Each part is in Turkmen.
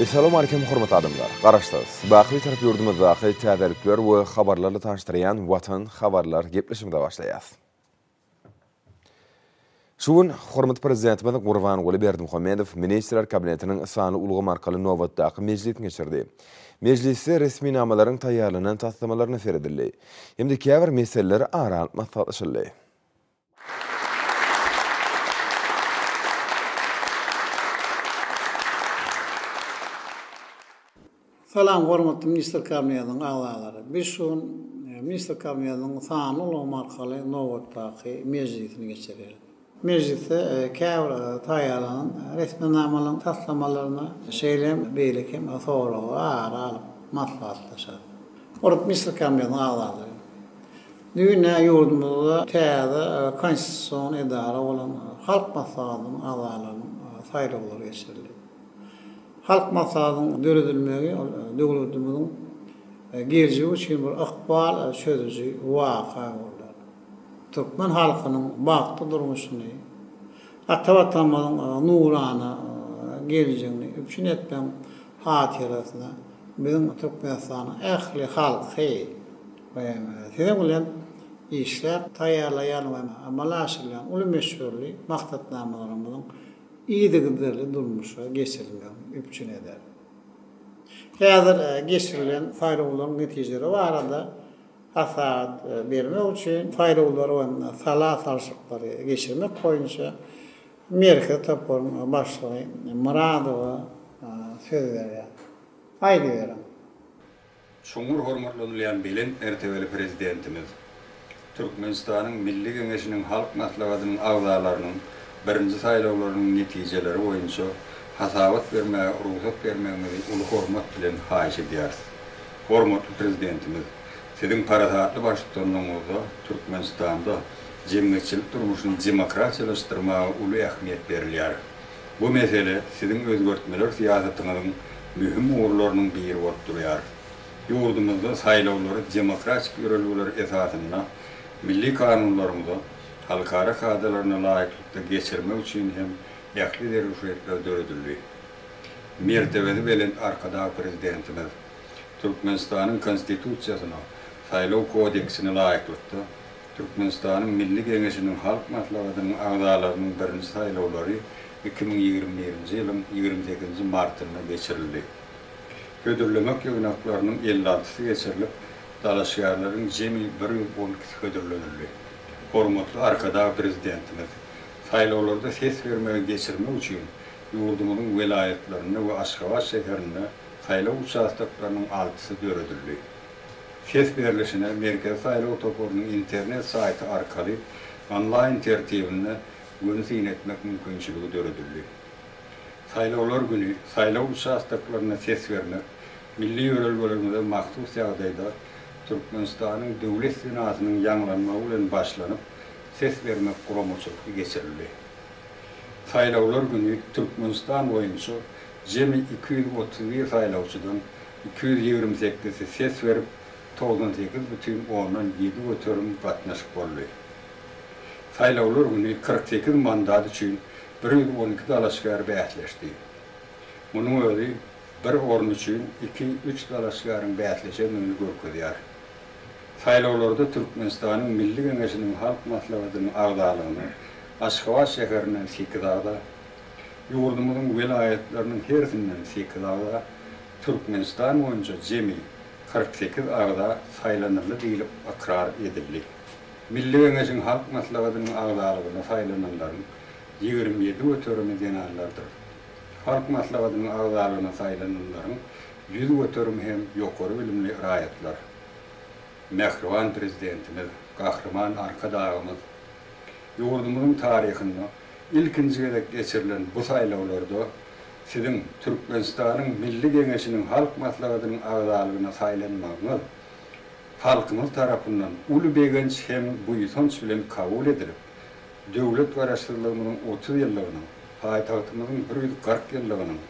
Essalawmalikim hormatly adamlar! Garaşsyz, baky Bitarap ýurdumyzdaky täzelikler we habarlarla tanyşdyrýan Watan habarlar gepleşigimize başlaýas. Şu gün hormatly Prezidentimiz Gurbanguly Berdimuhamedow Ministrler Kabinetiniň sanly ulgam arkaly nobatdaky mejlisini geçirdi. Mejlisde resminamalaryň taýýarlanan taslamalaryna seredildi hem-de käbir meseleler ara alyp maslahatlaşyldy. Salam hormatly Ministr Kabinetiniň agzalary. Biz şu gün Ministr Kabinetiniň sanly ulgam arkaly nobatdaky mejlisini geçirýäris. Mejlisde käbir taýýarlanan resminamalaryň taslamalaryna, şeýle hem beýleki hem soraglary ara alyp maslahatlaşarys. Hormatly Ministr Kabinetiniň agzalary. Düýn ýurdumyzda täze konstitusion edara bolan Halk Maslahatynyň agzalarynyň saýlawlary geçirildi. Halk Maslahatynyň döredilmegi ol döwletimiziň geljegi üçin bir ykbal çözüji waka boldy. Türkmen halkynyň bagtly durmuşyny, ata Watanymyzyň nurana geljegini üpjün etmegiň hatyrasyna biziň Türkmenistanyň ähli halky we siziň bilen işläp taýýarlaýan we amala aşyrylýan uly möçberli maksatnamalarymyzyň yzygiderli durmuşa geçirilmegini üpjün eder. Häzir geçirilen saýlawlaryň netijeleri barada hasabat bermek üçin saýlawlary we sala salşyklary geçirmek boýunça Merkezi toparyň başlygy Myradowa söz berýär. Aýdyberiň. Çuňňur hormatlanylýan belent mertebeli Prezidentimiz, Türkmenistanyň Milli Geňeşiniň Halk Maslahatynyň agzalarynyň birinji saýlawlarynyň netijeleri boýunça hasabat bermäge rugsat bermegiňizi uly hormat bilen haýyş edýäris. Hormatly Prezidentimiz, Siziň parasatly baştutanlygyňyzda Türkmenistanda jemgyýetçilik durmuşyny demokratiýalaşdyrmaga uly ähmiýet berilýär. Bu mesele Siziň özgertmeler syýasatyňyzyň möhüm ugurlarynyň biri bolup durýar. Ýurdumyzda saýlawlary demokratik ýörelgeler esasynda, milli kanunlarymyza, halkara kadalaryna laýyklykda geçirmek üçin hem ähli zerur şertler döredildi. Mertebesi belent Arkadag Prezidentimiz Türkmenistanyň Konstitusiýasyna, Saýlaw kodeksine laýyklykda, Türkmenistanyň Milli Geňeşiniň Halk Maslahatynyň agzalarynyň birinji saýlawlary 2021-nji ýylyň 28-nji martynda geçirildi. Hödürlemek ýygnaklarynyň 56-sy geçirilip, dalaşgärleriň jemi 112-si hödürlenildi. Hormatly Arkadag Prezidentimiz saýlawlarda ses bermegi geçirmek üçin ýurdumyzyň welaýatlarynda we Aşgabat şäherinde saýlaw uçastoklarynyň altysy döredildi. Ses berlişine Merkezi saýlaw toparynyň internet saýty arkaly onlaýn tertibinde göni syn etmek mümkinçiligi döredildi. Saýlawlar güni saýlaw uçastoklarynda ses bermek milli ýörelgelerimize mahsus ýagdaýda Türkmenistanyň Döwlet senasynyň ýaňlanmagy bilen başlanyp, ses bermek guramaçylykly geçirildi. Saýlawlar güni Türkmenistan boýunça jemi 231 saýlawçydan 228-si ses berip, 98 bütin ondan 7 göterim gatnaşyk boldy. Saýlawlar güni 48 mandat üçin 112 dalaşgär bäsleşdi. Munuň özi bir orun üçin 2-3 dalaşgäriň bäsleşendigini görkezýär. Saýlawlarda Türkmenistanyň Milli Geňeşiniň Halk Maslahatynyň agzalygyna Aşgabat şäherinden 8 agza, ýurdumyzyň welaýatlarynyň hersinden 8 agza, Türkmenistan boýunça jemi 48 agza saýlanyldy diýlip ykrar edildi. Milli Geňeşiň Halk Maslahatynyň agzalygyna saýlananlaryň 27 göterimi zenanlardyr. Halk Maslahatynyň agzalygyna saýlananlaryň 100 göterimi hem ýokary bilimli raýatlar. Mähriban Prezidentimiz, Gahryman Arkadagymyz ýurdumyzyň taryhynda ilkinji gezek geçirilen bu saýlawlarda. Siziň Türkmenistanyň Milli Geňeşiniň Halk Maslahatynyň agzalygyna saýlanmagyňyz halkymyz tarapyndan uly begenç hem buýsanç bilen kabul edilip, döwlet Garaşsyzlygymyzyň 30 ýyllygynyň, paýtagtymyzyň 140 ýyllygynyň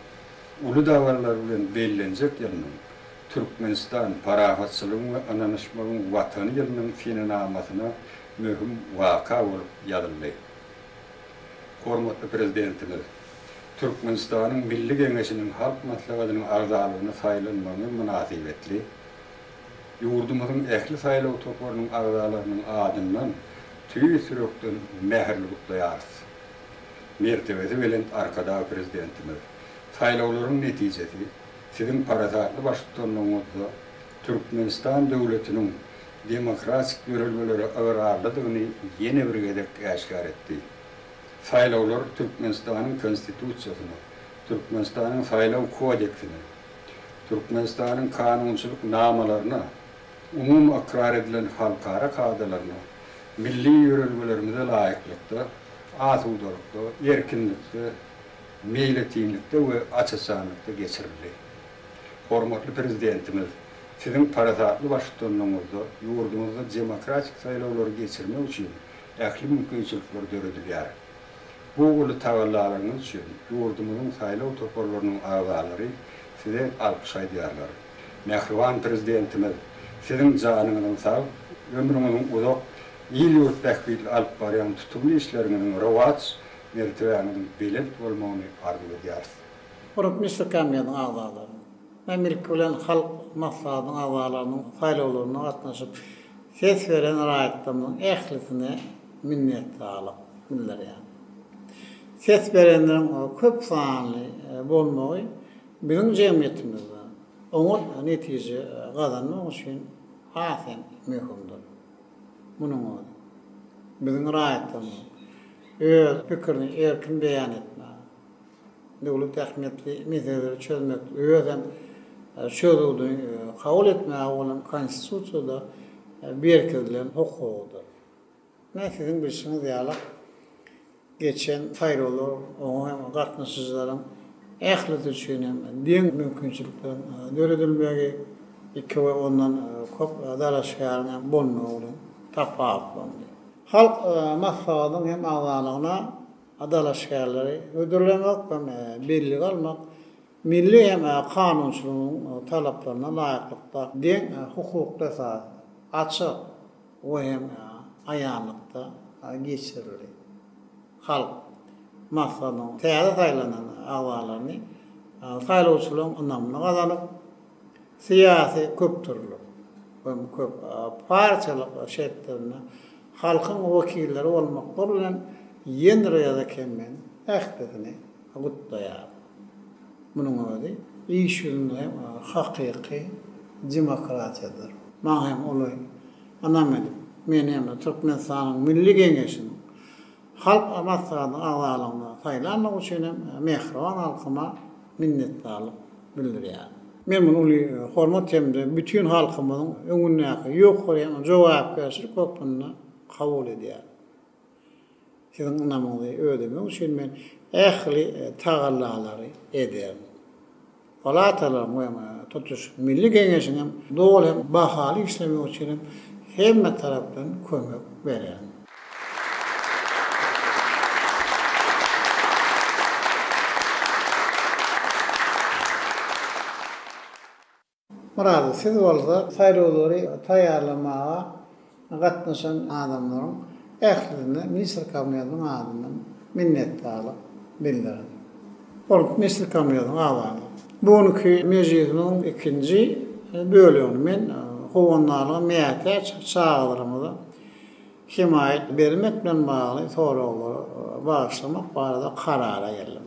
uly dabaralar bilen bellenjek ýylynyň Türkmenistan, parahatçylygyň we ynanyşmagyň Watany ýylynyň senenamasyna möhüm waka bolup ýazyldy. Hormatly Prezidentimiz Türkmenistanyň Milli Geňeşiniň Halk Maslahatynyň agzalygyna saýlanmagyňyz mynasybetli, ýurdumyzyň ähli saýlaw toparynyň agzalarynyň adyndan tüýs ýürekden mähirli gutlaýarys. Mertebesi belent Arkadag Prezidentimiz, saýlawlaryň netijesi Siziň parasatly baştutanlygyňyzda Türkmenistan döwletiniň demokratik ýörelgelere ygrarlydygyny ýene bir gezek äşgär etdi. Saýlawlar Türkmenistanyň Konstitusiýasyna, Türkmenistanyň Saýlaw kodeksine, Türkmenistanyň kanunçylyk namalaryna, umumy ykrar edilen halkara kadalaryna, milli ýörelgelerimize laýyklykda, asudalykda, erkinlikde, meýletinlikde we aç-açanlykda geçirildi. Hormatly Prezidentimiz Siziň parasatly baştutanlygyňyzda ýurdumyzda demokratik saýlawlary geçirmek üçin ähli mümkinçilikler döredilýär. Bu uly tagallalaryňyz üçin ýurdumyzyň saýlaw toparlarynyň agzalary Size alkyş aýdýarlar. Mähriban Prezidentimiz, Siziň janyňyzyň sag, ömrüňiziň uzak, il-ýurt bähbitli alyp barýan tutumly işleriňiziň rowaç, mertebäňiziň belent bolmagyny arzuw edýäris. Hormatly Ministrler Kabinetiniň agzalary! Men ilki bilen Halk Maslahatynyň agzalarynyň saýlawlaryna gatnaşyp, ses beren raýatlarymyzyň ählisine minnetdarlyk bildirýän. Ses berenleriň köp sanly bolmagy biziň jemgyýetimizde oňat netije gazanmak üçin has hem möhümdir. Munuň özi, biziň raýatlarymyzyň öz pikirini erkin beýan etmäge, döwlet ähmiýetli meseleleri çözmekde öz hem çözgüdini kabul etmäge bolan Konstitusiýada berkidilen hukugydyr. Ine, siziň bilşiňiz ýaly, geçen saýlawlar oňa hem gatnaşyjylaryň ählisi üçin hem deň mümkinçilikleriň döredilmegi, iki we ondan köp dalaşgäriň hem bolmagy bilen tapawutlandy. Halk Maslahatynyň hem agzalygyna dalaşgärleri hödürlemek hem bellige almak milli hem kanunçylygyň talaplaryna laýyklykda deň hukukly esasda, açyk we hem aýanlykda geçirildi. Halk Maslahatynyň täze saýlanan agzalaryny saýlawçylaryň ynamyny gazanyp, syýasy köpdürlülik we köp partiýalyk şertlerinde halkyň wekilleri bolmaklary bilen ýene bir gezek hem men ählisini gutlaýaryn. Munuň özi iş ýüzünde hem hakyky demokratiýadyr. Maňa hem uly ynam edip, meni hem Türkmenistanyň Milli Geňeşiniň Halk Maslahatynyň agzalygyna saýlanlygy üçin hem mähriban halkyma minnetdarlyk bildirýärin. Men muny uly hormat hem-de bütin halkymyzyň öňündäki ýokary jogapkärçilik hökmünde kabul edýärin. Siziň ynamyňyzy ödemek üçin men ähli tagallalary ederin. Palatalaryň we tutuş Milli Geňeşiň hem doly hem bahaly işlemegi üçin hem hemme tarapdan kömek bererin. Myradow, siz bolsa saýlawlary taýýarlamaga gatnaşan adamlaryň ählisine Ministr Kabinetiniň adyndan minnetdarlyk bildiriň. Hormatly Ministr Kabinetiniň agzalary! Bu günki mejlisimiziň ikinji bölegini men howandarlyga mätäç çagalarymyza hemaýat bermek bilen bagly soraglara bagyşlamak barada karara geldim.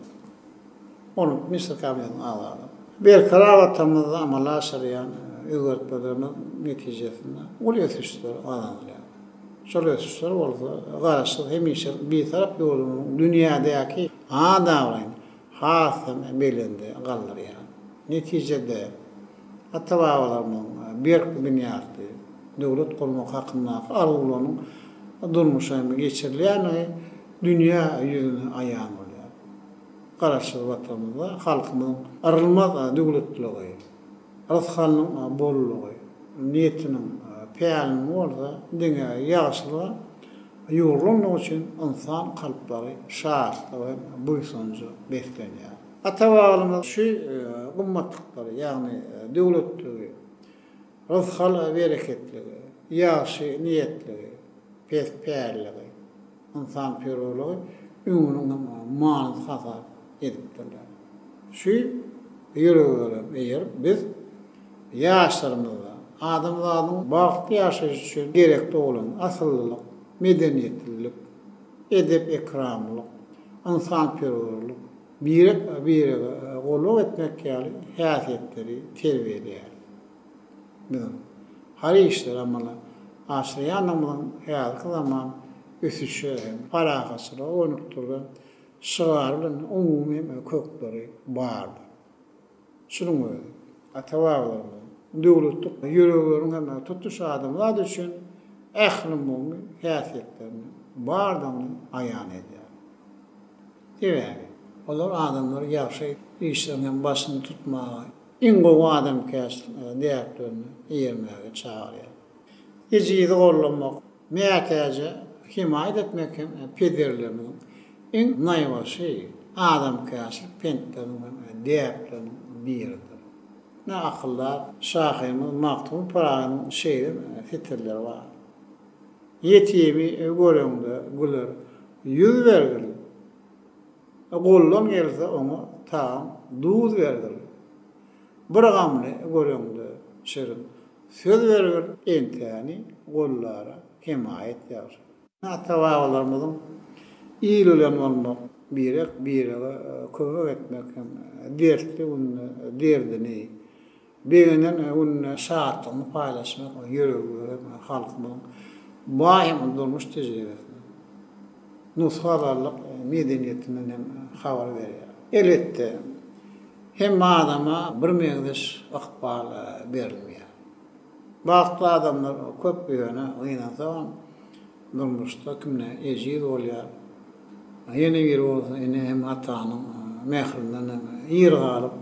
Hormatly Ministrler Kabinetiniň agzalary! Berkarar Watanymyzda amala aşyrýan özgertmelerimiz netijesinde uly ösüşler gazanylýar. Şol ösüşler bolsa Garaşsyz, hemişelik Bitarap ýurdumyzyň dünýädäki at-abraýyny has hem belende galdyrýar. Netijede, ata-babalarymyzyň berk binýatly döwlet gurmak hakyndaky arzuwlarynyň durmuşa hem geçirilýändigi dünýä ýüzüne aýan bolýar. Garaşsyz Watanymyzda halkymyzyň yrylmaz döwletliligi, rysgalynyň bollugy, niýetiniň, päliniň bolsa diňe ýagşylyga ýugrulandygy üçin ynsan kalplary şatlyga hem buýsanja beslenýär. Ata-babalarymyz şu gymmatlyklary, ýagny döwletligi, rysgal-bereketligi, ýagşy niýetligi, pes pälligi, ynsanperwerligi öňüniň hem manysy hasap edipdirler. Şu ýörelgelere eýerip, biz ýaşlarymyzda adamzadyň bagtly ýaşaýşy üçin gerekli bolan asyllylyk, medeniýetlilik, edep-ekramlylyk, ynsanperwerlik, birek-birege gulluk etmek ýaly häsiýetleri terbiýeleýär. Biziň haýyr işleri amala aşyrýandygymyzyň häzirki zaman ösüşe hem parahatçylyga gönükdirilen şygary bilen umumy hem kökleri bardyr. Şunuň özi ata-babalarymyzyň döwletli ýörelgeleriniň hem tutuş adamzat üçin ählumumy häsiýetleriniň bardygyny aýan edýär. Sebäbi olar adamlary ýagşy işleriň hem başyny tutmaga, iň gowy adamkärçilik däplerine eýermäge çagyrýar. Ejizi gollamak, mätäje hemaýat etmek hem pederlerimiziň iň naýbaşy adamkärçilik pentleriniň hem däpleriniň biridir. Ine, akyldar şahyrymyz Magtymguly Pyragynyň şeýle setirleri bar. Ýetimi göreňde güler ýüz bergil, Goldan gelse oňa tagam duz bergil. Bir gamly göreňde şirin söz bergil, Entäni gollara hemaýat ýagşy. Ata-babalarymyzyň il bilen bolmak, birek-birege kömek etmek hem dertli günde derdini, Begenen gününe şatlygyny paýlaşmak ýörelgeleri halkymyzyň baý hem durmuş tejribesinden, nusga alarlyk medeniýetinden hem habar berýär. Elbetde, hemme adama birmeňzeş ykbal berilmeýär. Bagtly adamlar köp ýöne gynansagam Durmuşda kimne ejiz bolýar. Ýene biri bolsa ene hem atanyň mährinden hem ir galyp,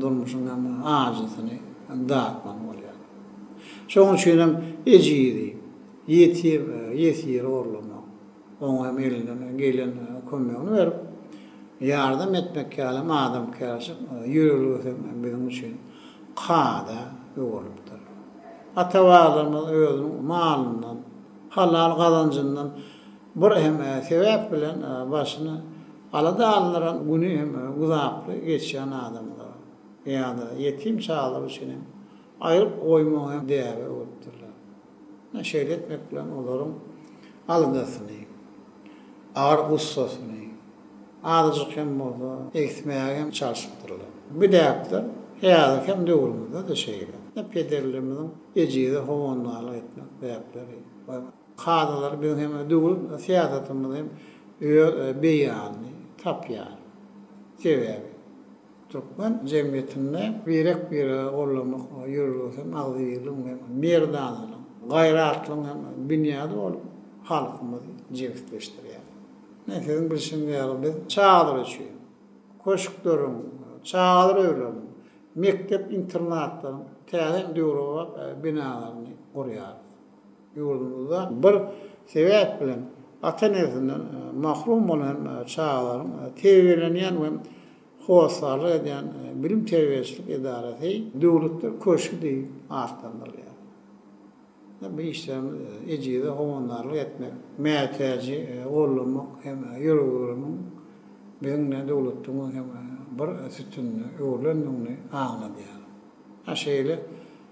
durmuşyň hem ajysyny datmaly bolýar. Şonuň üçin hem ejizi, ýetim, ýesiri horlamak, oňa hem elinden gelen kömegini berip, ýardam etmek ýaly hem adamkärçilik ýörelgesi hem biziň üçin kada öwrülipdir. Ata-babalarymyz özüniň malyndan, halal gazanjyndan bir hem sebäp bilen başyny alada aldyran güni hem güzaply geçýän adamlara ýa-da ýetim çagalar üçin hem aýryp goýmagy hem däbe öwrüpdirler. Şeýle etmek bilen olaryň aladasyny, agyr gussasyny azajyk hem bolsa egsmäge hem çalşypdyrlar. Bu däpler häzirki hem döwrümizde-de şeýle. Pederlerimiziň ejize howandarlyk etmek däpleri we kadalary biziň hem döwlet syýasatymyzda hem öz beýanyny tapýar. Sebäbi türkmen jemgyýetinde birek-biregi gollamak ýörelgesi hem agzybirligiň hem merdanalygyň, gaýratlygyň hem binýady bolup halkymyzy jebisleşdirýär. Ine, siziň bilşiňiz ýaly, biz çagalar üçin köşkleriň, çagalar öýleriniň, mekdep-internatlaryň täze hem döwrebap binalaryny gurýarys. Ýurdumyzda bir sebäp bilen ata-enesinden mahrum bolan çagalaryň terbiýelenýän we hossarlyk edýän bilim-terbiýeçilik edarasy Döwletler köşgi diýlip atlandyrylýar. Bu işlerimiz ejize howandarlyk etmek, mätäji goldamak hem ýörelgelerimiň biziň döwletligimiziň hem bir sütünine öwrülendigini aňladýar. Şeýle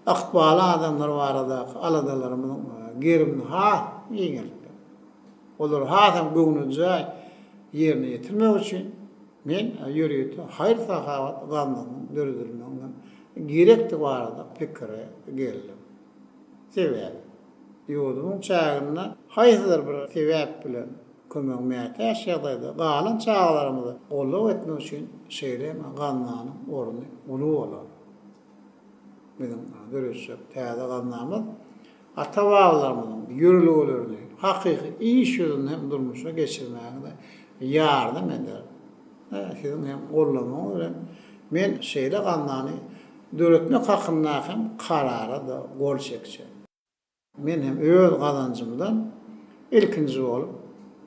ykbaly adamlar baradaky aladalarymyzyň gerimini has giňeltmek, olary hasam göwnejaý ýerine ýetirmek üçin men ýörite haýyr-sahawat gaznasynyň döredilmeginiň gerekdigi barada pikire geldim. Sebäbi, ýurdumyň çäginde haýsydyr bir sebäp bilen kömege mätäç ýagdaýda galan çagalarymyza goldaw etmek üçin şeýle hem gaznanyň orny uly bolar. Biziň döretjek täze gaznamyz ata-babalarymyzyň ýörelgelerini hakyky iş ýüzünde hem durmuşa geçirmäge-de ýardam eder. Siziň hem goldamagyňyz bilen men şeýle gaznany döretmek hakyndaky hem karara-da gol çekjek. Men hem öz gazanjymdan ilkinji bolup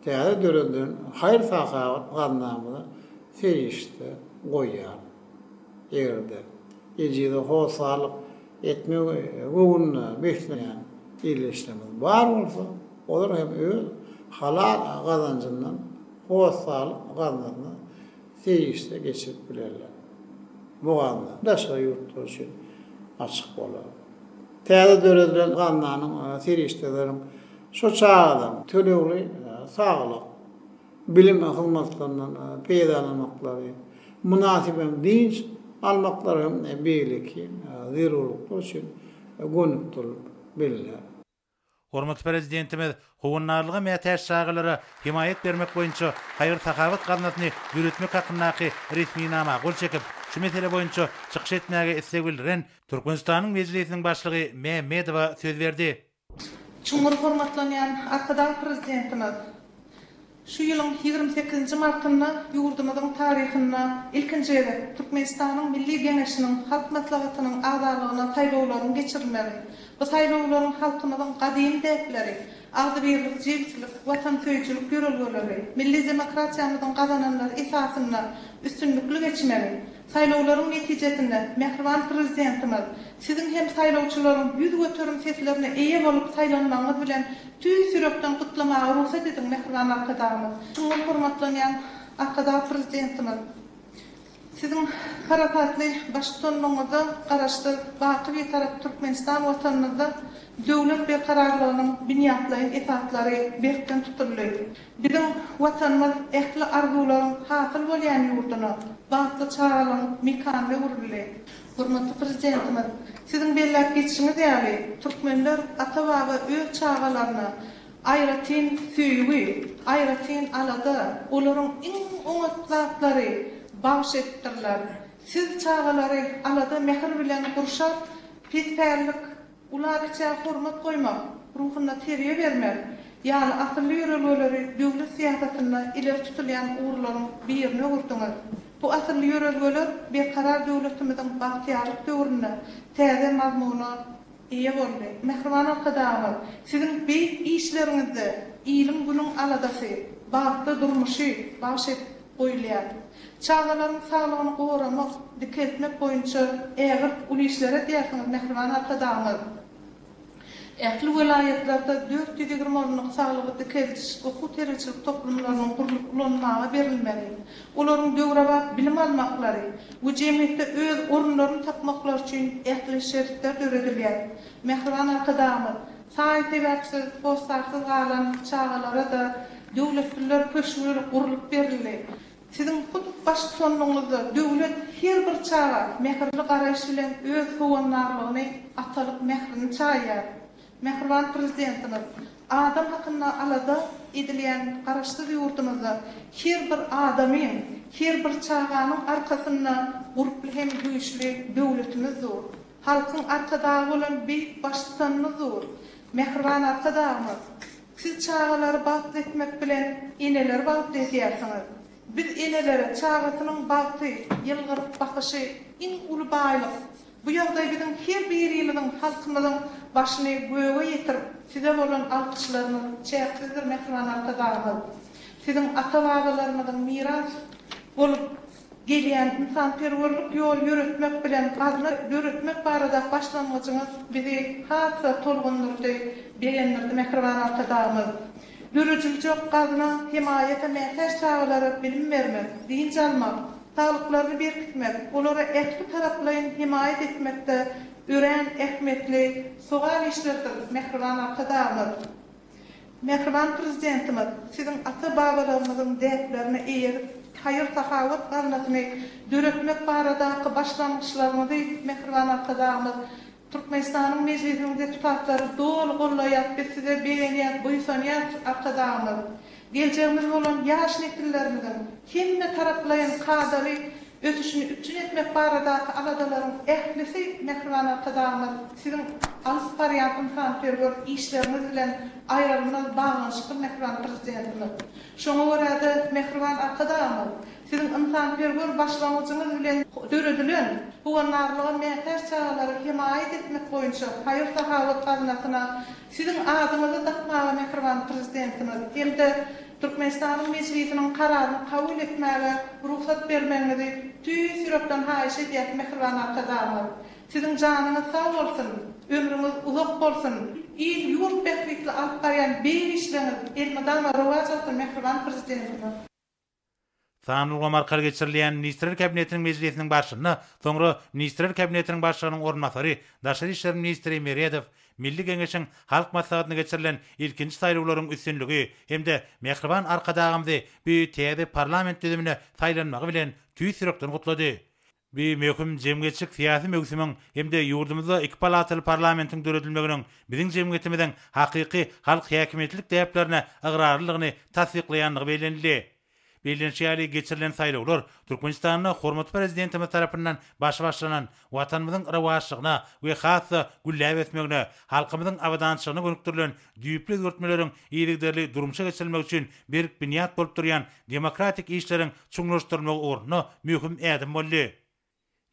täze döredilen haýyr-sahawat gaznamyza serişde goýýaryn. Eger-de ejize hossarlyk etmegi göwnüne besleýän ildeşlerimiz bar bolsa, olar hem öz halal gazanjyndan hossarlyk gaznasyna serişde geçirip bilerler. Bu gazna daşary ýurtlar üçin açyk bolar. Täze döredilen gaznanyň serişdeleriň şu çagadan tölegli saglyk, bilim hyzmatlaryndan peýdalanmaklary, mynasyp hem dynç almaklary hem beýleki zerurlyklar üçin gönükdirilip bilner. Hormatly Prezidentimiz howandarlyga mätäç çagalara hemaýat bermek boýunça haýyr-sahawat gaznasyny döretmek hakyndaky resminama gol çekip, şu mesele boýunça çykyş etmäge isleg bildiren Türkmenistanyň Mejlisiniň Başlygy Mämmedowa söz berdi. Çuňňur hormatlanýan Arkadag Prezidentimiz şu ýylyň 28-nji martynda ýurdumyzyň taryhynda ilkinji gezek Türkmenistanyň Milli Geňeşiniň Halk Maslahatynyň agzalygyna saýlawlaryň geçirilmegi, bu saýlawlaryň halkymyzyň gadymy däpleri, agzybirlik, jebislik, watansöýüjilik ýörelgeleri, milli demokratiýamyzyň gazananlary esasynda üstünlikli geçmegi, Saýlawlaryň netijesinde mähriban Prezidentimiz, Siziň hem saýlawçylaryň 100% seslerine eýe bolup saýlanmagyňyz bilen tüýs ýürekden gutlamaga rugsat ediň, mähriban Arkadagymyz! Çuňňur hormatlanýan Arkadag Prezidentimiz, Siziň parasatly baştutanlygyňyzda Garaşsyz, baky Bitarap Türkmenistan Watanymyzda döwlet berkararlygynyň binýatlaýyn esaslary berkden tutuldy. Biziň Watanymyz ähli arzuwlaryň hasyl bolýan ýurduna, bagtly çagalygyň mekanyna öwrüldi. Hormatly Prezidentimiz, Siziň belläp geçişiňiz ýaly, türkmenler ata-baba öz çagalaryna aýratyn söýgi, aýratyn alada, olaryň iň oňat zatlary bagyş edipdirler. Siz çagalary alada, mähir bilen gurşap, pespällik, Ula-kiçä hormat goýmak, ruhunda terbiýe bermek ýaly asylly ýörelgeleri döwlet syýasatynda ileri tutulýan ugurlaryň birine öwürdiňiz. Bu asylly ýörelgeler Berkarar döwletimiziň bagtyýarlyk döwründe täze mazmuna eýe boldy. Mähriban Arkadagymyz, Siziň beýik işleriňizde iliň-günüň aladasy, bagtly durmuşy bagyş edip goýulýar. Çagalaryň saglygyny goramak, dikeltmek boýunça ägirt uly işler edýärsiňiz, mähriban Arkadagymyz. Ähli welaýatlarda 420 orunlyk saglygy dikeldiş okuw-terbiýeçilik toplumlarynyň gurlup ulanmaga berilmegi, olaryň döwrebap bilim almaklary we jemgyýetde öz orunlaryny tapmaklary üçin ähli şertler döredilýär. Mähriban Arkadagymyz, saý-sebäpsiz, hossarsyz galan çagalara-da Döwletliler köşgi gurlup berildi. Siziň hut baştutanlygyňyzda döwlet her bir çaga mähirli garaýyş bilen öz howandarlygyny, atalyk mährini çaýýar. Mähriban Prezidentimiz, adam hakynda alada edilýän Garaşsyz ýurdumyzda her bir adamyň, her bir çaganyň arkasynda gurply hem güýçli döwletimiz dur. Halkyň Arkadagy bolan beýik Baştutanymyz dur. Mähriban Arkadagymyz! Siz çagalary bagtly etmek bilen eneleri bagtly edýärsiňiz. Biz enelere çagasynyň bagty, ýylgyryp bakyşy iň uly baýlyk. Bu ýagdaý biziň her birimiziň halkymyzyň başyny göge ýetirip size bolan alkyşlarymyz çäksizdir mähriban Arkadagymyz. Siziň ata-babalarymyzyň miras bolup gelýän ynsanperwerlik ýol ýöretmek bilen gazna döretmek baradaky başlangyjyňyz bizi has-da tolgundyrdy, begendirdi mähriban Arkadagymyz. Dörediljek gazna hemaýata mätäç çagalara bilim bermek, dynç almak, saglyklaryny berkitmek, olara ähli taraplaýyn hemaýat etmekde örän ähmiýetli sogap işlerdir mähriban Arkadagymyz. Mähriban Prezidentimiz, Siziň ata-babalarymyzyň däplerine eýerip, haýyr-sahawat gaznasyny döretmek baradaky başlangyçlaryňyzy mähriban Arkadagymyz, Türkmenistanyň Mejlisiniň deputatlary doly gollaýar, biz Size begenýäs, buýsanýarys, Arkadagymyz. Geljegimiz bolan ýaş nesillerimiziň hemme taraplaýyn kadaly. ösüşini üpjün etmek baradaky aladalaryň ählisi mähriban Arkadagymyz Siziň alyp barýan ynsanperwer işleriňiz bilen aýrylmaz baglanyşykly mähriban Prezidentimiz. Şoňa görä-de mähriban Arkadagymyz Siziň ynsanperwer başlangyjyňyz bilen döredilen Howandarlyga mätäç çagalara hemaýat etmek boýunça haýyr-sahawat gaznasyna Siziň adyňyzy dakmaga mähriban Prezidentimiz hem-de Türkmenistanyň Mejlisiniň Kararyny kabul etmäge rugsat bermegiňizi tüýs ýürekden haýyş edýäs mähriban Arkadagymyz. Siziň janyňyz sag bolsun, ömrüňiz uzak bolsun, il-ýurt bähbitli alyp barýan beýik işleriňiz elmydama rowaç alsyn mähriban Prezidentimiz. Sanly ulgam arkaly geçirilýän Ministrler Kabinetiniň mejlisiniň barşynda soňra Ministrler Kabinetiniň Başlygynyň orunbasary, daşary işler ministri Meredow Milli Geňeşiň Halk Maslahatyna geçirilen ilkinji saýlawlaryň üstünligi hem-de mähriban Arkadagymyzy bu täze parlament düzümine saýlanmagy bilen tüýs ýürekden gutlady. Bu möhüm jemgyýetçilik-syýasy möwsümiň hem-de ýurdumyzda iki palataly parlamentiň döredilmeginiň biziň jemgyýetimiziň hakyky halk häkimiýetlilik däplerine ygrarlydygyny tassyklaýandygy bellenildi. Bellenişi ýaly, geçirilen saýlawlar Türkmenistanda hormatly Prezidentimiz tarapyndan başy başlanan Watanymyzyň rowaçlygyna we has-da gülläp ösmegine, halkymyzyň abadançylygyna gönükdirilen düýpli özgertmeleriň yzygiderli durmuşa geçirilmegi üçin berk binýat bolup durýan demokratik işleriň çuňlaşdyrylmagy ugrunda möhüm ädim boldy.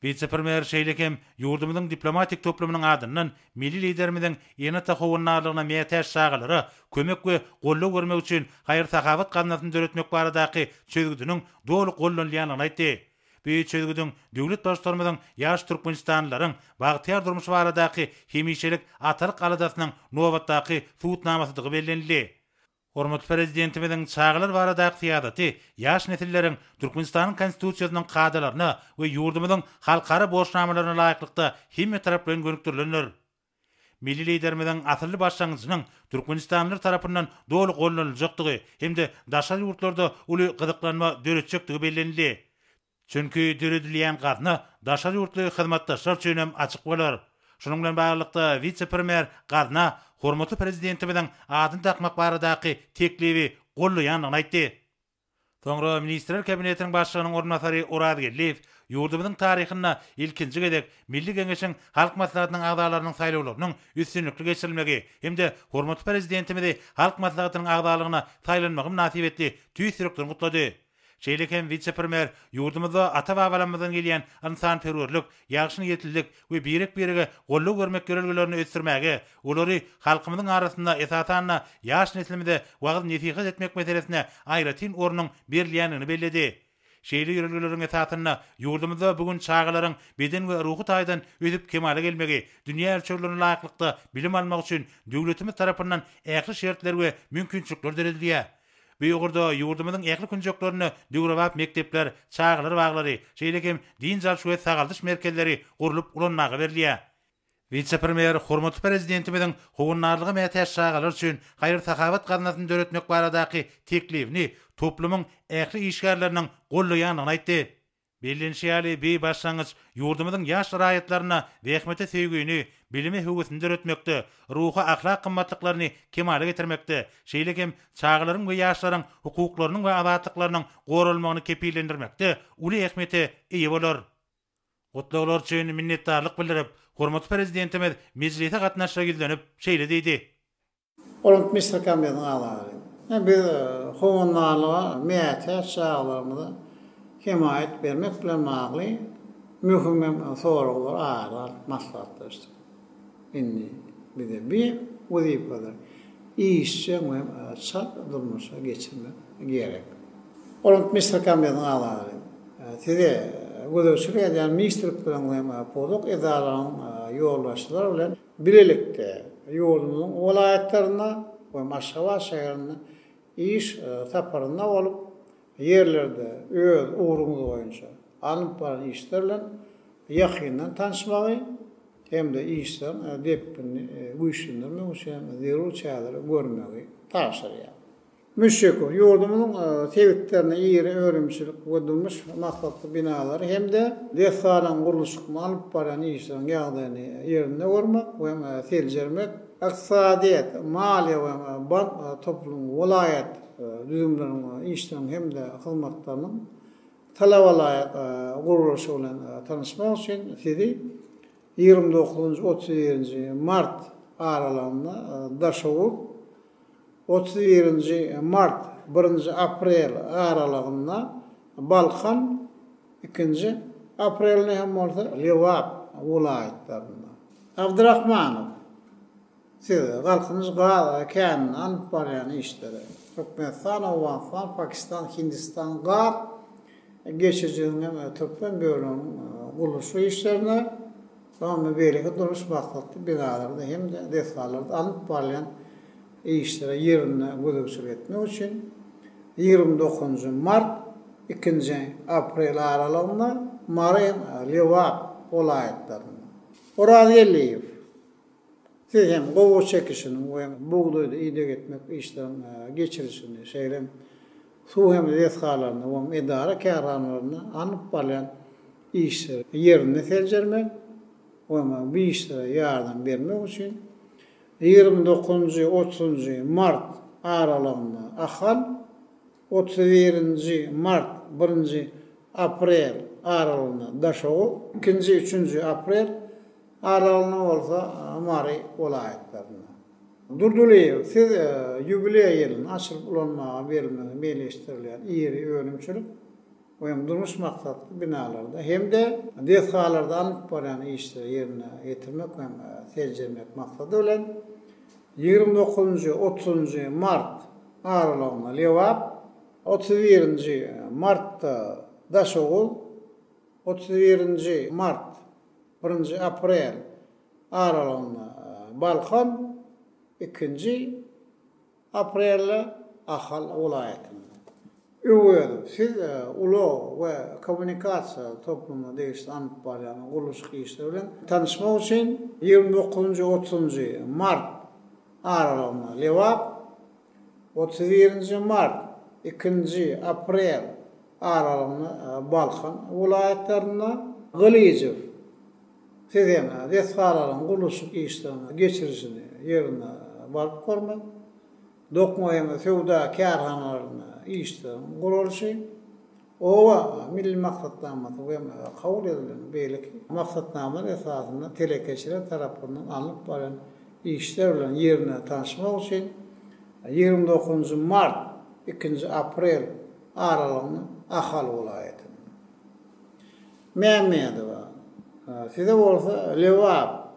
Wise-premýer şeýle hem ýurdumyzyň diplomatik toplumynyň adyndan milli Liderimiziň ene-ata howandarlygyna mätäç çagalara kömek we goldaw bermek üçin haýyr-sahawat gaznasyny döretmek baradaky çözgüdiniň doly goldanylýandygyny aýtdy. Bu çözgüdiň döwlet Baştutanymyzyň ýaş türkmenistanlylaryň bagtyýar durmuşy baradaky hemişelik atalyk aladasynyň nobatdaky subutnamasydygy bellenildi. Hormatly Prezidentimiziň çagalar baradaky syýasaty ýaş nesilleriň Türkmenistanyň Konstitusiýasynyň kadalaryna we ýurdumyzyň halkara borçnamalaryna laýyklykda hemmetaraplaýyn gönükdirilendir. Milli Liderimiziň asylly başlangyjynyň türkmenistanlylar tarapyndan doly goldanyljakdygy hem-de daşary ýurtlarda uly gyzyklanma döretjekdigi bellenildi. Çünki döredilýän gazna daşary ýurtly hyzmatdaşlar üçin hem açyk bolar. Şunuň bilen baglylykda, wise-premýer gazna hormatly Prezidentimiziň adyny dakmak baradaky teklibi goldaýandygyny aýtdy. Soňra Ministrler Kabinetiniň Başlygynyň orunbasary Oraz Geldiýew ýurdumyzyň taryhynda ilkinji gezek Milli Geňeşiň Halk Maslahatynyň agzalarynyň saýlawlarynyň üstünlikli geçirilmegi hem-de hormatly Prezidentimizi Halk Maslahatynyň agzalygyna saýlanmagy mynasybetli tüýs ýürekden gutlady. Şeýle hem wise-premýer ýurdumyzda ata-babalarymyzdan gelýän ynsanperwerlik, ýagşy niýetlilik we birek-birege goldaw bermek ýörelgelerini ösdürmäge, olary halkymyzyň arasynda, esasan-da, ýaş neslimize wagyz-nesihat etmek meselesine aýratyn ornuň berilýändigini belledi. Şeýle ýörelgeleriň esasynda ýurdumyzda bu gün çagalaryň beden we ruhy taýdan ösüp kemala gelmegi, dünýä ölçeglerine laýyklykda bilim almagy üçin döwletimiz tarapyndan ähli şertler we mümkinçilikler döredilýär. Bu ugurda ýurdumyzyň ähli künjeklerinde döwrebap mekdepler, çagalar baglary, şeýle hem dynç alyş we sagaldyş merkezleri gurlup ulanmaga berilýär. Wise-premýer hormatly Prezidentimiziň howandarlyga mätäç çagalar üçin haýyr-sahawat gaznasyny döretmek baradaky teklibini toplumyň ähli işgärleriniň goldaýandygyny aýtdy. Bellenişi ýaly, bu başlangyç ýurdumyzyň ýaş raýatlarynda zähmete söýgini, bilime höwesini döretmekde, ruhy-ahlak gymmatlyklaryny kemala getirmekde, şeýle hem çagalaryň we ýaşlaryň hukuklarynyň we azatlyklarynyň goralmagyny kepillendirmekde uly ähmiýete eýe bolar. Gutlaglar üçin minnetdarlyk bildirip, hormatly Prezidentimiz mejlise gatnaşyja ýüzlenip, şeýle diýdi. Hormatly Ministrler Kabinetiniň agzalary! Biz howandarlyga mätäç çagalarymyza hemaýat bermek bilen bagly möhüm hem soraglary ara alyp maslahatlaşdyk. Indi bize bu wezipeleri işjeň we çalt durmuşa geçirmek gerek. Hormatly Ministrler Kabinetiniň agzalary! Size gözegçilik edýän ministrlikleriň hem pudak edaralaryň ýolbaşçylary bilen Bilelikde ýurdumyzyň welaýatlarynda we Aşgabat şäherinde iş saparynda bolup, ýerlerde öz ugruňyz boýunça alnyp baran işler bilen ýakyndan tanyşmagy hem-de işleriň depginini güýçlendirmek üçin zerur çäreleri görmegi tabşyrýar. Müşşekow, ýurdumyzyň sebitlerinde iri önümçilik we durmuş maksatly binalary hem-de desgalaryň gurluşygyny alyp barýan işleriň ýagdaýyny ýerinde görmek we seljermek, ykdysadyýet, maliýe we bank toplumynyň welaýat düzümleriniň işleriniň hem-de hyzmatlarynyň. Talabalaýyk gurluşy bilen tanyşmak üçin sizi 29-njy, 31-nji mart aralygynda Daşoguz, 31-nji mart, birinji aprel aralygynda Balkan, ikinji aprelinde hem bolsa Lebap welaýatlarynda. Abdyrahmanow. Siz Galkynyş gaz käninde alyp barýan işleri, Türkmenistan, Owganystan, Pakistan, Hindistan gaz geçirijisiniň hem türkmen böleginiň gurluşyk işlerine, soňra beýleki durmuş maksatly binalarda hem-de desgalarda alnyp barylýan işlere ýerinde gözegçilik etmek üçin 29-njy mart, ikinji aprel aralygynda Mary, Lebap welaýatlarynda. Orazgeldiýew. Siz hem gowaça çekişiniň we bugdaýda ideg etmek işleriniň geçirilişini, şeýle hem suw hem desgalarynda we edara-kärhanalarynda alnyp barylýan işleri ýerinde seljermek we bu işlere ýardam bermek üçin 29-njy, otuzynjy mart aralygynda Ahal, 31-nji mart, birinji aprel aralygynda Daşoguz, ikinji, üçünji aprel Aralygynda bolsa Mary welaýatlarynda. Durdylyýew, siz ýubileý ýylynda açylyp ulanmaga berilmegi meýilleşdirilýän iri önümçilik we hem durmuş maksatly binalarda hem-de desgalarda alnyp barýan işleri ýerine ýetirmek hem seljermek maksady bilen 29-njy, otuzynjy mart aralygynda Lebap, 31-nji martda Daşoguz, 31-nji mart Birinji aprel aralygynda Balkan, ikinji aprelde Ahal welaýatynda. Öwezow, siz ulag we kommunikasiýa toplumyna degişli alnyp barýan gurluşyk işleri bilen tanyşmak üçin 29-njy, otuzynjy mart aralygynda Lebap, 31-nji mart, ikinji aprel aralygynda Balkan welaýatlarynda, Gylyjow, siz hem desgalaryň gurluşyk işleriniň geçirilişini ýerinde baryp görmek, dokma hem söwda kärhanalarynda işleriň guralyşy, Oba milli maksatnamasy we kabul edilen beýleki maksatnamalar esasynda telekeçiler tarapyndan alnyp barýan işler bilen ýerinde tanyşmak üçin 29-njy mart, ikinji aprel aralygynda Ahal welaýatynda. Mämmedowa, size bolsa Lebap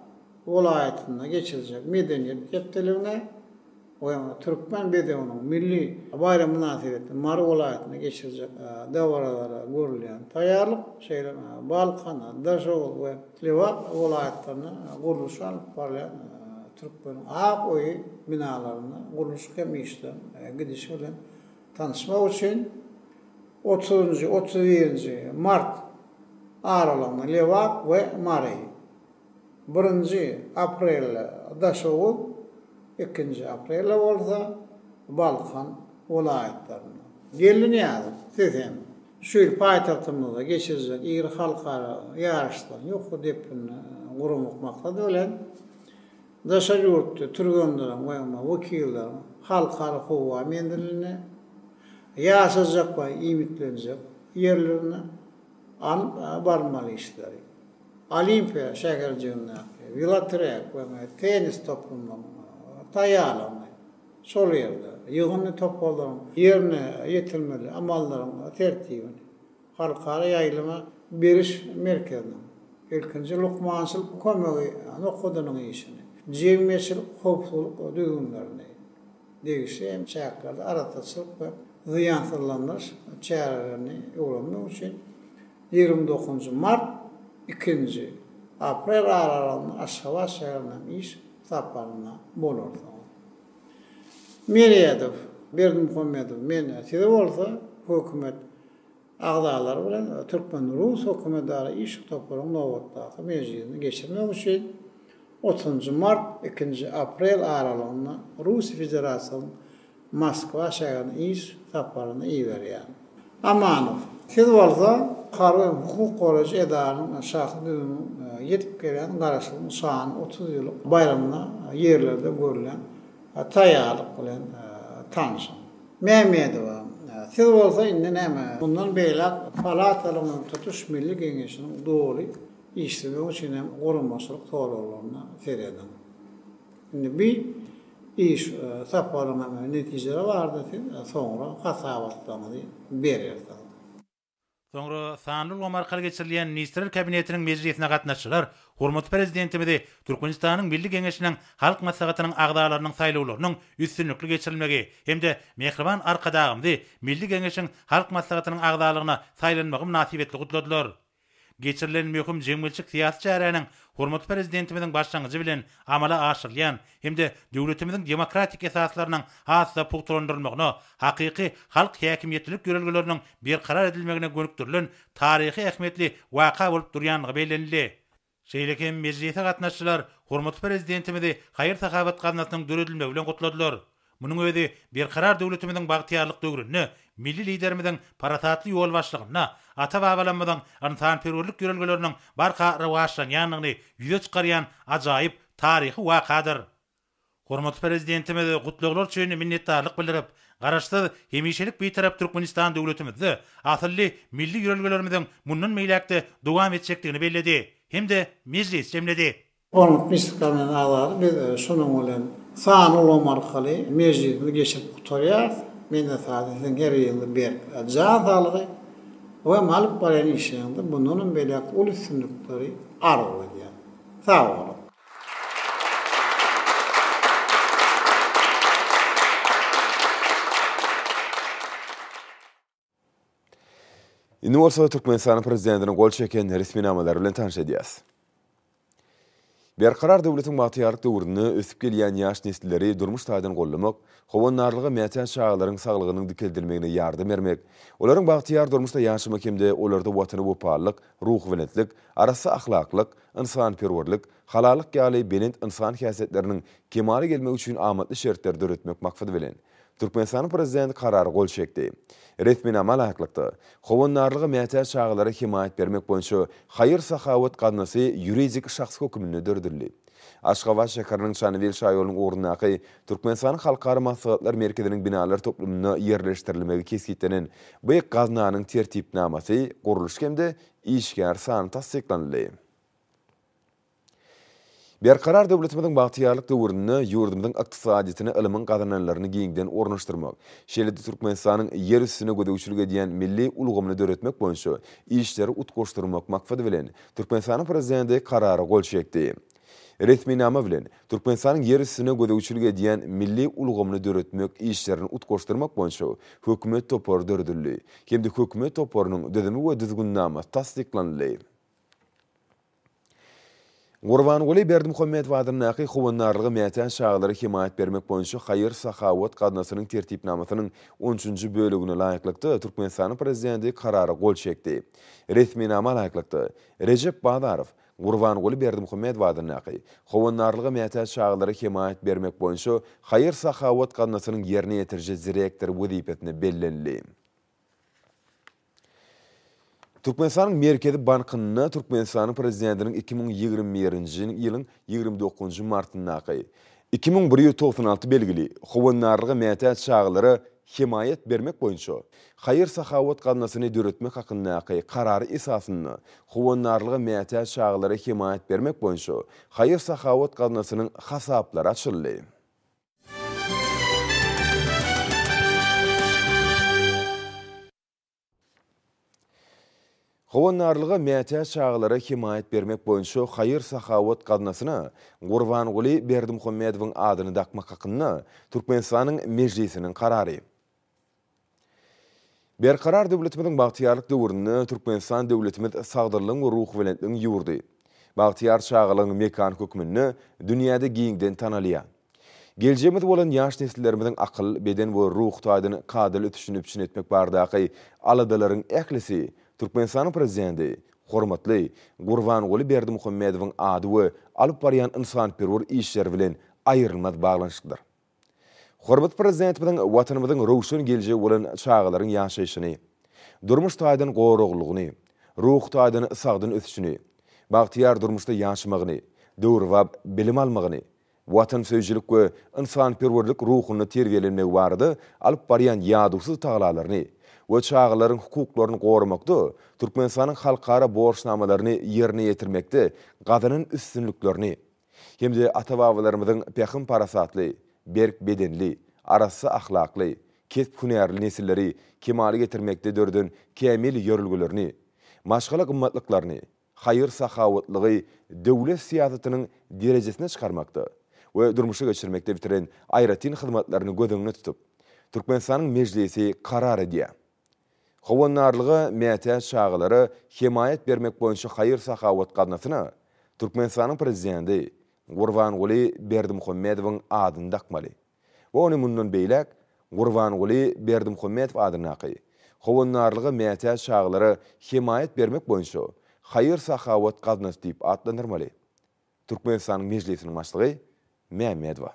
welaýatynda geçiriljek Medeniýet hepdeligine we Türkmen bedewiniň milli baýramy mynasybetli Mary welaýatynda geçiriljek dabaralara görülýän taýýarlyk, şeýle hem Balkan, Daşoguz we Lebap welaýatlarynda gurluşy alnyp barylýan Türkmeniň ak öýi binalarynda gurluşyk hem işleriň gidişi bilen tanyşmak üçin otuzynjy, 31-nji mart aralygynda Lebap we Mary, birinji aprelde Daşoguz, ikinji aprelde bolsa Balkan welaýatlarynda. Geldi Nyýazow, siz hem şu ýyl paýtagtymyzda geçiriljek iri halkara ýaryşlaryň ýokary depginde guramak maksady bilen, daşary ýurtly türgenleriň we wekilleriň halkara howa menzilinde, ýaşajak we iýmitlenjek ýerlerinde alyp barylmaly işleri, Olimpiýa şäherjigindäki welotrek we tennis toplumynyň taýýarlygyny, şol ýerde ýygyndy toparlaryň ýerine ýetirmeli amallaryň tertibini, Halkara ýaýlyma beriş merkeziniň, ilkinji lukmançylyk kömegi nokadynyň işini, jemgyýetçilik howpsuzlyk düzgünlerini, degişli hem çäklerde arassaçylyk we zyýansyzlandyryş çärelerini öwrenmek üçin 29-njy mart, ikinji aprel aralygynda Aşgabat şäherinden iş saparynda bolarsyňyz. Meredow Berdimuhamedow men size bolsa hökümet agzalary bilen türkmen-rus hökümetara iş toparyň nobatdaky mejlisini geçirmek üçin otuzynjy mart, ikinji aprel aralygynda Russiýa Federasiýasynyň Moskwa şäherine iş saparyna iberýär. Amanow, siz bolsa harby hem hukuk goraýjy edaranyň şahsy düzüminiň ýetip gelýän Garaşsyzlygyň şanly 30 ýyllyk baýramyna ýerlerde görülýän taýýarlyk bilen tanşyň. Mämmedowa. Siz bolsa indi näme, mundan beýläk palatalaryň tutuş Milli Geňeşiniň doly işlemegi üçin hem guramaçylyk soraglaryna serediň. Indi bi iş saparyň hem netijeleri barada siz soňra hasabatlaryňyzy berersiňiz. Soňra sanly ulgam arkaly geçirilýän Ministrler Kabinetiniň mejlisine gatnaşyjylar hormatly Prezidentimizi Türkmenistanyň Milli Geňeşiniň Halk Maslahatynyň agzalarynyň saýlawlarynyň üstünlikli geçirilmegi hem-de mähriban Arkadagymyzy Milli Geňeşiň Halk Maslahatynyň agzalygyna saýlanmagy mynasybetli gutladylar. Geçirilen möhüm jemgyýetçilik-syýasy çäräniň hormatly Prezidentimiziň başlangyjy bilen amala aşyrylýan hem-de döwletimiziň demokratik esaslarynyň has-da pugtalandyrylmagyna, hakyky halk häkimiýetlilik ýörelgeleriniň berkarar edilmegine gönükdirilen taryhy ähmiýetli waka bolup durýandygy bellenildi. Şeýle hem mejlise gatnaşyjylar hormatly Prezidentimizi haýyr-sahawat gaznasynyň döredilmegi bilen gutladylar. Munuň özi Berkarar döwletimiziň bagtyýarlyk döwründe milli Liderimiziň parasatly ýolbaşçylygynda ata-babalarymyzyň ynsanperwerlik ýörelgeleriniň barha rowaçlanýandygyny ýüze çykarýan ajaýyp taryhy wakadyr. Hormatly Prezidentimiz gutlaglar üçin minnetdarlyk bildirip, Garaşsyz, hemişelik Bitarap Türkmenistan döwletimizde asylly milli ýörelgelerimiziň mundan beýläk-de dowam etjekdigini belledi hem-de mejlisi jemledi. Hormatly Ministrler agzalary biz şunuň bilen sanly ulgam arkaly mejlisimizi geçirip gutarýarys. Men esasy siziň her biriňize berk jan saglygy we hem alyp barýan işleriňizde mundan hem beýläk uly üstünlikleri arzuw edýän. Sag boluň! Indi bolsa Türkmenistanyň Prezidentiniň gol çeken resminamalary bilen tanyş edýäris. Berkarar döwletiň bagtyýarlyk döwründe ösüp gelýän ýaş nesilleri durmuş taýdan goldamak, howandarlyga mätäç çagalaryň saglygynyň dikeldilmegine ýardam bermek, olaryň bagtyýar durmuşda ýaşamagy hem-de olarda Watana wepalylyk, ruhubelentlik, arassa ahlaklyk, ynsanperwerlik, halallyk ýaly belent ynsan häsiýetleriniň kemala gelmegi üçin amatly şertleri döretmek maksady bilen, Türkmenistanyň Prezidenti Karara gol çekdi. Resminama laýyklykda, howandarlyga mätäç çagalara hemaýat bermek boýunça haýyr-sahawat gaznasy ýuridik şahs höküminde döredildi. Aşgabat şäheriniň Çandybil şaýolunyň ugrundaky Türkmenistanyň Halkara maslahatlar merkeziniň binalar toplumynda ýerleşdirilmegi kesgitlenen bu gaznanyň tertipnamasy, gurluşy hem-de işgär sany tassyklanyldy. Berkarar döwletimiziň bagtyýarlyk döwründe ýurdumyzyň ykdysadyýetine ylmyň gazananlaryny giňden ornaşdyrmak, şeýle-de Türkmenistanyň ýer üstüne gözegçilik edýän milli ulgamyny döretmek boýunça işleri utgaşdyrmak maksady bilen, Türkmenistanyň Prezidenti Karara gol çekdi. Resminama bilen, Türkmenistanyň ýer üstüne gözegçilik edýän milli ulgamyny döretmek işlerini utgaşdyrmak boýunça Hökümet topary döredildi hem-de Hökümet toparynyň düzümi we düzgünnamasy tassyklanyldy. Gurbanguly Berdimuhamedow adyndaky Howandarlyga mätäç çagalara hemaýat bermek boýunça haýyr-sahawat gaznasynyň Tertipnamasynyň on üçünji bölegine laýyklykda, Türkmenistanyň Prezidenti Karara gol çekdi. Resminama laýyklykda, Rejep Bazarow Gurbanguly Berdimuhamedow adyndaky Howandarlyga mätäç çagalara hemaýat bermek boýunça haýyr-sahawat gaznasynyň ýerine ýetiriji direktory wezipesine bellenildi. Türkmenistanyň Merkezi bankynda Türkmenistanyň Prezidentiniň 2021-nji ýylyň 29 martyndaky 2196 belgili Howandarlyga mätäç çagalara hemaýat bermek boýunça haýyr-sahawat gaznasyny döretmek hakyndaky Karary esasynda Howandarlyga mätäç çagalara hemaýat bermek boýunça haýyr-sahawat gaznasynyň hasaplary açyldy. Howandarlyga mätäç çagalara hemaýat bermek boýunça haýyr-sahawat gaznasyna Gurbanguly Berdimuhamedowyň adyny dakmak hakynda Türkmenistanyň Mejlisiniň Karary. Berkarar döwletimiziň bagtyýarlyk döwründe Türkmenistan döwletimiz sagdynlygyň we ruhubelentligiň ýurdy, bagtyýar çagalygyň mekany hökmünde dünýäde giňden tanalýar. Geljegimiz bolan ýaş nesillerimiziň akyl, beden we ruhy taýdan kadaly ösüşini üpjün etmek baradaky aladalaryň ählisi Türkmenistanyň Prezidenti hormatly Gurbanguly Berdimuhamedowyň ady we alyp barýan ynsanperwer işleri bilen aýrylmaz baglanyşyklydyr. Hormatly Prezidentimiziň Watanymyzyň röwşen geljegi bolan çagalaryň ýaşaýşyny, durmuş taýdan goraglylygyny, ruhy taýdan sagdyn ösüşini, bagtyýar durmuşda ýaşamagyny, döwrebap bilim almagyny, watansöýüjilik we ynsanperwerlik ruhunda terbiýelenmegi barada alyp barýan ýadawsyz tagalalaryny. we çagalaryň hukuklaryny goramakda Türkmenistanyň halkara borçnamalaryny ýerine ýetirmekde gazanan üstünliklerini hem-de ata-babalarymyzyň pähim-parasatly, berk bedenli, arassa ahlakly, kesp-hünärli nesilleri kemala getirmekde döreden kämil ýörelgelerini, maşgala gymmatlyklaryny, haýyr-sahawatlygy döwlet syýasatynyň derejesine çykarmakda we durmuşa geçirmekde bitiren aýratyn hyzmatlaryny göz öňünde tutup, Türkmenistanyň Mejlisi karar edýär. Howandarlyga mätäç çagalara hemaýat bermek boýunça haýyr-sahawat gaznasyna Türkmenistanyň Prezidenti Gurbanguly Berdimuhamedowyň adyny dakmaly. we ony mundan beýläk Gurbanguly Berdimuhamedow adyndaky Howandarlyga mätäç çagalara hemaýat bermek boýunça haýyr-sahawat gaznasy diýip atlandyrmaly. Türkmenistanyň Mejlisiniň Başlygy Mämmedowa.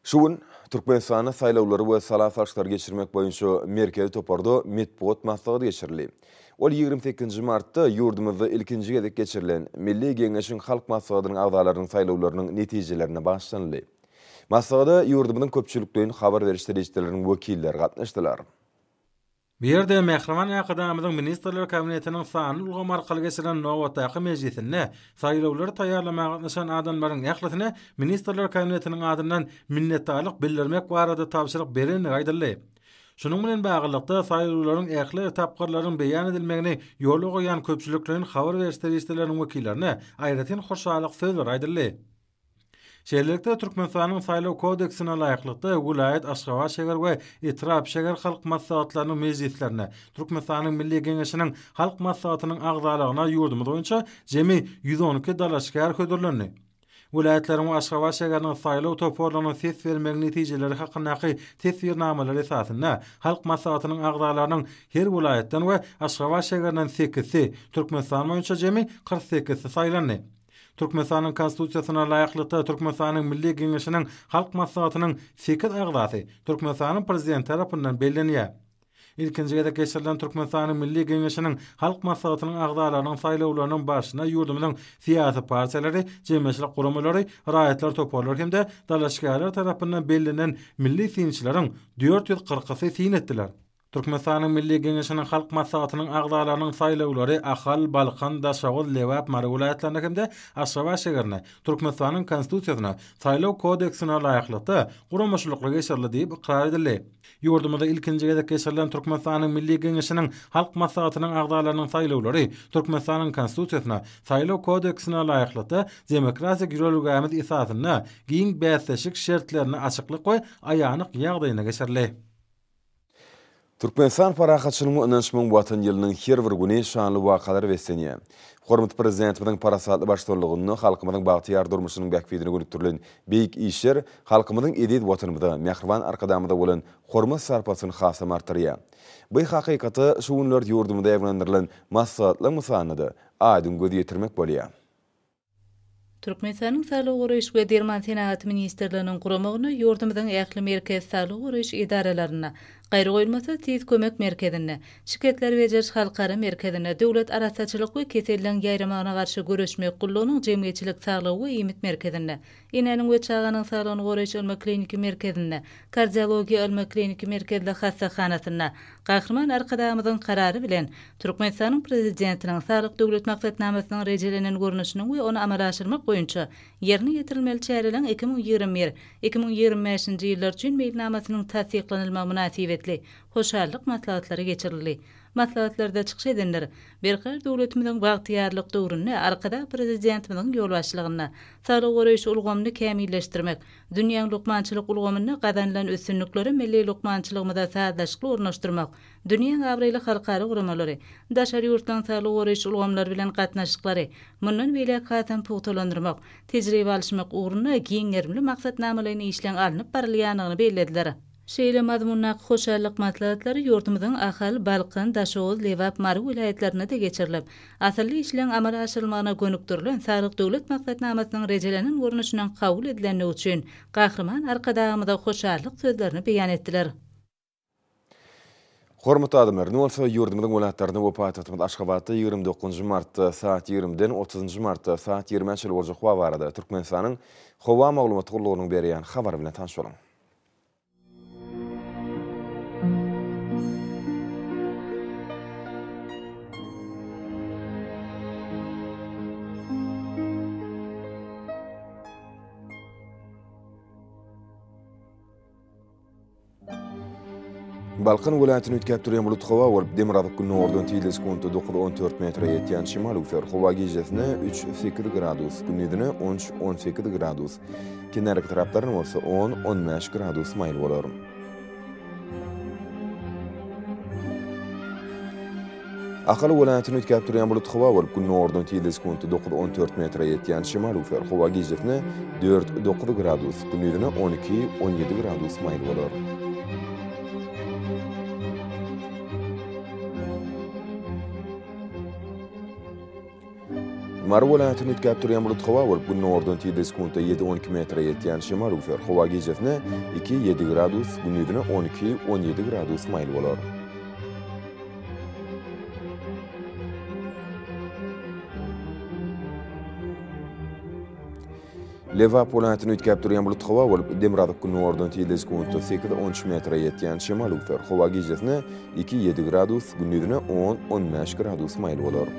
Şu gün Türkmenistanda saýlawlary we sala salşyklary geçirmek boýunça Merkezi toparda metbugat maslahaty geçirildi. Ol 28-nji martda ýurdumyzda ilkinji gezek geçirilen Milli Geňeşiň Halk Maslahatynyň agzalarynyň saýlawlarynyň netijelerine bagyşlanyldy. Maslahata ýurdumyzyň köpçülikleýin habar beriş serişdeleriniň wekilleri gatnaşdylar. Bu ýerde mähriban Arkadagymyzyň Ministrler Kabinetiniň sanly ulgam arkaly geçiren nobatdaky mejlisinde saýlawlary taýýarlamaga gatnaşan adamlaryň ählisine Ministrler Kabinetiniň adyndan minnetdarlyk bildirmek barada tabşyryk berendigi aýdyldy. Şunuň bilen baglylykda, saýlawlaryň ähli tapgyrlarynyň beýan edilmegini ýola goýan köpçülikleýin habar beriş serişdeleriniň wekillerine aýratyn hoşallyk sözleri aýdyldy. Şeýlelikde, Türkmenistanyň Saýlaw kodeksine laýyklykda, welaýat, Aşgabat şäher we etrap, şäher halk maslahatlarynyň mejlislerine, Türkmenistanyň Milli Geňeşiniň Halk Maslahatynyň agzalygyna ýurdumyz boýunça jemi 112 dalaşgär hödürlendi. Welaýatlaryň we Aşgabat şäheriniň saýlaw toparlarynyň ses bermegiň netijeleri hakyndaky teswirnamalar esasynda Halk Maslahatynyň agzalarynyň her welaýatdan we Aşgabat şäherinden sekizsi, Türkmenistan boýunça jemi 48-si saýlandy. Türkmenistanyň Konstitusiýasyna laýyklykda, Türkmenistanyň Milli Geňeşiniň Halk Maslahatynyň sekiz agzasy Türkmenistanyň Prezidenti tarapyndan bellenýär. Ilkinji gezek geçirilen Türkmenistanyň Milli Geňeşiniň Halk Maslahatynyň agzalarynyň saýlawlarynyň barşynda ýurdumyzyň syýasy partiýalary, jemgyýetçilik guramalary, raýatlar toparlary hem-de dalaşgärler tarapyndan bellenen milli synçylaryň 440-ysy syn etdiler. Türkmenistanyň Milli Geňeşiniň Halk Maslahatynyň agzalarynyň saýlawlary Ahal, Balkan, Daşoguz, Lebap, Mary welaýatlarynda hem-de Aşgabat şägerinde Türkmenistanyň Konstitusiýasyna, Saýlaw kodeksine laýyklykda guramaçylykly geçirildi diýip ykrar edildi. Ýurdumyzda ilkinji gezek geçirilen Türkmenistanyň Milli Geňeşiniň Halk Maslahatynyň agzalarynyň saýlawlary Türkmenistanyň Konstitusiýasyna, Saýlaw kodeksine laýyklykda demokratik ýörelgämiz esasynda giň bäsleşik şertlerinde açyklyk we aýanlyk ýagdaýynda geçirildi. Türkmenistan parahatçylygyň we ynanyşmagyň Watan ýylynyň her bir güni şanly wakalara beslenýär. Hormatly Prezidentimiziň parasatly baştutanlygynda halkymyzyň bagtyýar durmuşynyň bähbidine gönükdirilen beýik işler halkymyzyň eziz Watanymyza, mähriban Arkadagymyza bolan hormat-sarpasyny hasam artdyrýar. Bu hakykata şu günler ýurdumyzda ýaýbaňlandyrylan maslahatlaryň mysalynda-da aýdyň göz ýetirmek bolýar. Türkmenistanyň Saglygy goraýyş we derman senagaty ministrliginiň guramagynda ýurdumyzyň ähli merkezi saglygy goraýyş edaralarynda, Gaýragoýulmasyz tiz kömek merkezinde, Şikesleri bejeriş halkara merkezinde, Döwlet arassaçylyk we keselleriň ýaýramagyna garşy göreşmek gullugynyň jemgyýetçilik saglygy we iýmit merkezinde, Enäniň we çaganyň saglygyny goraýyş ylmy-kliniki merkezinde, Kardiologiýa ylmy-kliniki merkezli hassahanasynda Gahryman Arkadagymyzyň Karary bilen, Türkmenistanyň Prezidentiniň Saglyk Döwlet maksatnamasynyň rejelenen görnüşiniň we ony amala aşyrmak boýunça ýerine ýetirilmeli çäreleriň 2021, 2025-nji ýyllar üçin meýilnamasynyň tassyklanylmagy mynasybetli hoşallyk maslahatlary geçirildi. Maslahatlarda çykyş edenler Berkarar döwletimiziň bagtyýarlyk döwründe Arkadag Prezidentimiziň ýolbaşçylygynda saglygy goraýyş ulgamyny kämilleşdirmek, dünýäň lukmançylyk ulgamynda gazanylan üstünlikleri milli lukmançylygymyza sazlaşykly ornaşdyrmak, dünýäň abraýly halkara guramalary, daşary ýurtlaryň saglygy goraýyş ulgamlary bilen gatnaşyklary mundan beýläk hasam pugtalandyrmak, tejribe alyşmak ugrunda giň gerimli maksatnamalaýyn işleň alnyp barylýandygyny bellediler. Şeýle mazmundaky hoşallyk maslahatlary ýurdumyzyň Ahal, Balkan, Daşoguz, Lebap, Mary welaýatlarynda-da geçirilip, asylly işleň amala aşyrylmagyna gönükdirilen Saglyk Döwlet maksatnamasynyň rejelenen görnüşiniň kabul edilendigi üçin Gahryman Arkadagymyza hoşallyk sözlerini beýan etdiler. Hormatly adamlar, indi bolsa ýurdumyzyň welaýatlarynda we paýtagtymyz Aşgabatda 29-njy martda saat 20-den 30-njy martda saat 20-ä çenli boljak howa barada Türkmenistanyň Howa maglumat gullugynyň berýän habary bilen tanyş boluň. Balkan welaýatyny üýtgäp durýan bulut howa bolup, demirgazyk-gündogardan tizligi sekuntda 9-14 metre ýetýän şemal öwser. Howa gijesine 3-8 gradus, gündizine 13-18 gradus, kenarýaka taraplarynda bolsa 10-15 gradus maýyl bolar. Ahal welaýatyny üýtgäp durýan bulut howa bolup, gündogardan tizligi sekuntda 9-14 metre ýetýän şemal öwser. Howa gijesine 4-9 gradus, gündizine 12-17 gradus maýyl bolar. Mary welaýatyny üýtgäp durýan bulut howa bolup, gündogardan tizligi sekuntda 7-12 metre ýetýän şemal öwser. Howa gijesine 2-7 gradus, gündizine 12-17 gradus maýyl bolar. Lebap welaýatyny üýtgäp durýan bulut howa bolup, demirgazyk-gündogardan tizligi sekuntda 8-13 metre ýetýän şemal öwser. Howa gijesine 2-7 gradus, gündizine 10-15 gradus maýyl bolar.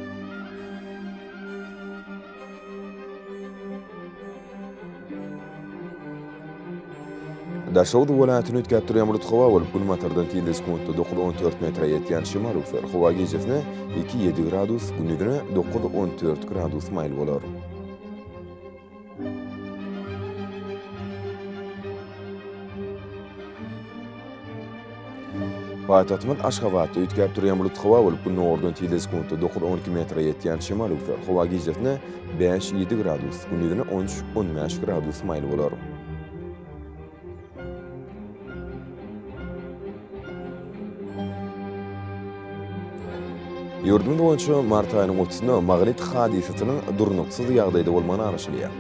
Daşoguz welaýatyny üýtgäp durýan bulut howa bolup, günbatardan tizligi sekuntda 9-14 metre ýetýän şemal öwser. Howa gijesine 2-7 gradus, gündizine 9-14 gradus maýyl bolar. Paýtagtymyz Aşgabatda üýtgäp durýan bulut howa bolup, gündogardan tizligi sekuntda 9-12 metre ýetýän şemal öwser. Howa gijesine 5-7 gradus, gündizine 13-15 gradus maýyl bolar. Ýurdumyz boýunça mart aýynyň otuzynda magnit hadysasynyň durnuksyz ýagdaýda bolmagyna garaşylýar.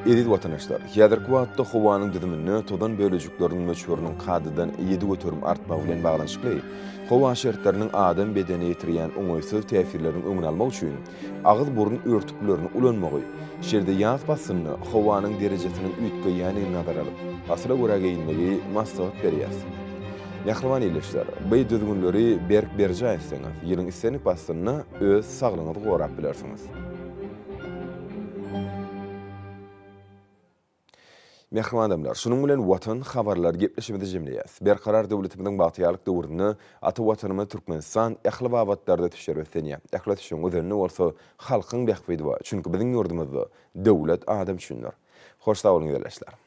Eziz watandaşlar, häzirki wagtda howanyň düzüminde tozan bölejikleriniň möçberiniň kadadan 7% artmagy bilen baglanyşykly howa şertleriniň adam bedenine ýetirýän oňaýsyz täsirleriniň öňüni almak üçin agyz-burun örtüklerini ulanmagy, şeýle-de ýaz paslynda howanyň derejesiniň üýtgeýändigini nazara alyp, pasyla görä geýinmegi maslahat berýäris. Mähriban ildeşler, by düzgünleri berk berjaý etseňiz, ýylyň islendik paslynda öz saglygyňyzy gorap bilersiňiz. Mähriban adamlar, şunuň bilen Watan habarlary gepleşigimizi jemleýäris. Berkarar döwletimiziň bagtyýarlyk döwründe ata Watanymyz Türkmenistan ähli babatlarda ösüşlere beslenýär. Ähli ösüşiň özeninde bolsa halkyň bähbidi bar. Çünki biziň ýurdumyzda döwlet adam üçindir. Hoş sag boluň ildeşler!